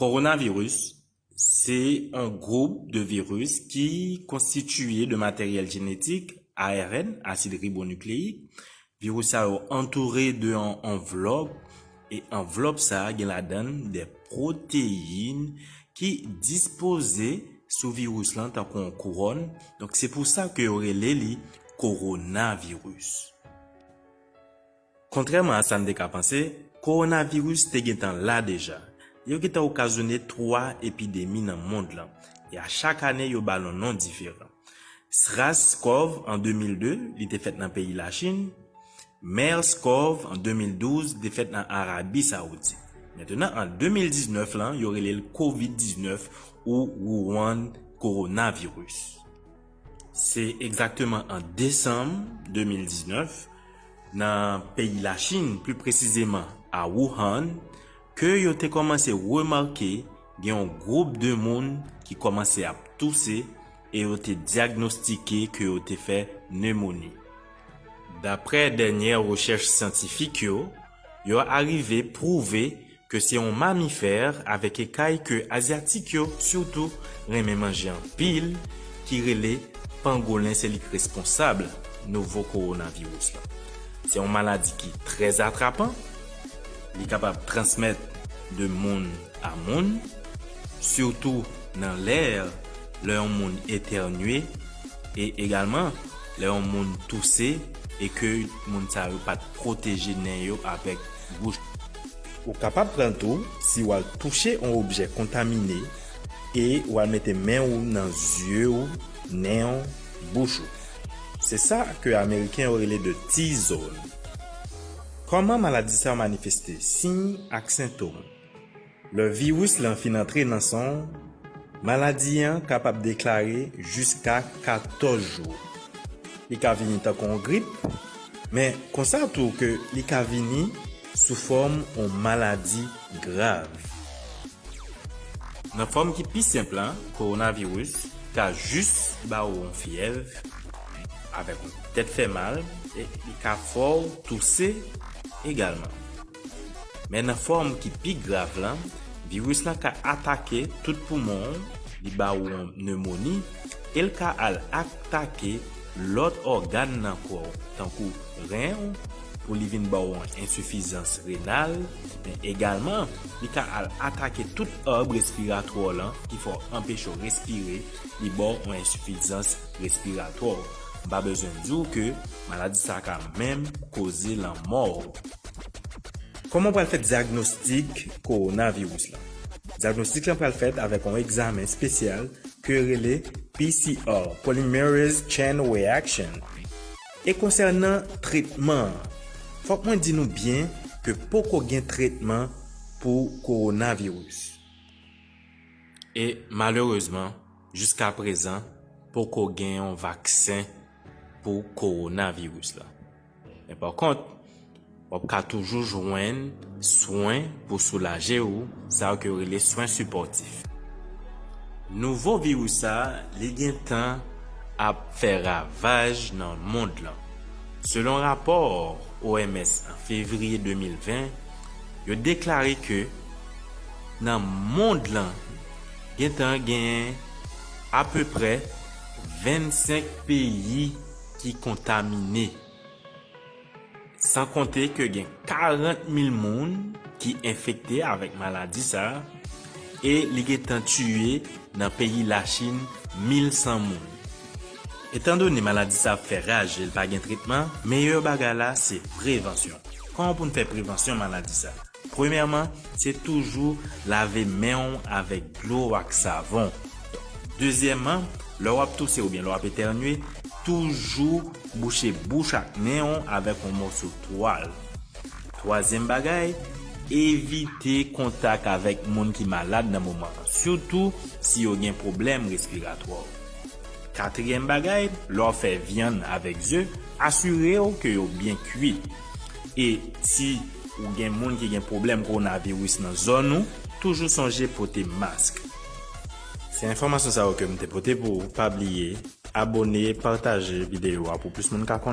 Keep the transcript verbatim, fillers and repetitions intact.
Kowonaviris se yon gwoup de viris ki konstitiye de materyèl jenetik, A R N, asid ribonukleyik. Viris sa yo antoure de yon anvlòp, e anvlòp sa a gen ladan l de pwoteyin ki dispoze sou viris lan tankou yon kouwòn. Donk, se pou sa ke yo rele li kowonaviris. Kontrèman a sa n te ka panse, kowonaviris te gentan la deja. Yo gentan okazyone twa epidemi nan mond lan, e a chak ane yo ba l yon non diferan. SRAS-CoV an de mil de, li te fèt nan peyi Lachin. MERS-CoV an de mil douz, li te fèt nan Arabi Sawoudit. Mentnan, an de mil diznèf lan, yo rele l kovid diznèf ou Wuhan coronavirus. Se egzakteman an desanm de mil diznèf, nan peyi Lachin, pli presizeman a Wuhan, ke yo te kòmanse remake gen yon gwoup de moun ki kòmanse ap touse e yo te dyagnostike ke yo te fè nemoni. Daprè dènyè rechèch syantifik yo, yo arive pwouve ke se yon mamifè avèk ekay ke azyatik yo sitou renmen manje anpil, ki rele pangolen, se li k responsab nouvo kowonaviris lan. Se yon maladi ki trè atrapan, li kapab transmèt de moun a moun, sitou nan lè, lè yon moun etènye, e egalman lè yon moun touse e ke moun sa yo pa t pwoteje nen yo avèk bouch. Ou kapab pran l tou si w al touche yon objè kontamine e w al mete men w nan zye w, nen w, bouch ou. Se sa ke Ameriken yo rele de T-zone. Kòman maladi sa yo manifeste? Siy ak sentòm. Lè viris lan fin antre nan san w, maladi an kapab deklare jiska katòz jou. Li ka vini tankou yon grip, men konsa tou ke li ka vini sou fòm yon maladi grav. Nan fòm ki pi senp lan, kowonaviris ka jis ba w yon fyèv avèk yon tèt fè mal, e li ka fè w touse egalman. Men nan fòm ki pi grav lan, viris lan ka atake tout poumon w, li ba w yon nemoni, e l ka al atake lòt ògàn nan kò w, tankou ren w, pou li vin ba w yon ensifizans renal, men egalman, li ka al atake tout arb respiratwa w lan ki fè w anpeche w respire, li ba w yon ensifizans respiratwa. M pa bezwen di w ke maladi sa ka menm koze lanmò w. Kòman w pral fè dyagnostik kowonaviris lan? Dyagnostik lan pral fèt avèk yon egzamen espesyal ke yo rele P C R, Polymerase Chain Reaction. E konsènan tretman an, fòk mwen di nou byen ke poko gen tretman pou kowonaviris. E malerezman, jiska prezan, poko gen yon vaksen pou kowonaviris la. Men pa kont, w ap ka toujou jwenn swen pou soulaje w, sa yo ke yo rele swen sipòtif. Nouvo viris sa, li gentan ap fè ravaj nan mond lan. Selon rapò O M S an fevriye de mil ven, yo deklare ke nan mond lan, gentan genyen apeprè vennsenk peyi ki kontamine. San konte ke gen karant mil moun ki enfekte avèk maladi sa a, e li gentan tiye nan peyi Lachin mil san moun. Etandone maladi sa ap fè raj e l pa gen tretman, meyè bagay la se prevansyon. Kòman pou n fè prevansyon maladi sa? Premyèman, se toujou lave men w avèk dlo ak savon. Dezyèmman, lè w ap touse oubyen lè w ap etènye, toujou bouche bouch ak nen w avèk yon mòso twal. Twazyèm bagay, evite kontak avèk moun ki malad nan moman an, sitou si yo gen pwoblèm respiratwa. Katriyèm bagay, lè w fè vyann avèk ze, asire w ke yo byen kui. E si ou gen moun ki gen pwoblèm kowonaviris nan zòn ou, toujou sonje pote mask. Se enfòmasyon sa yo ke m te pote pou ou. Pa bliye abòne, pataje videyo a pou plis moun ka konnen.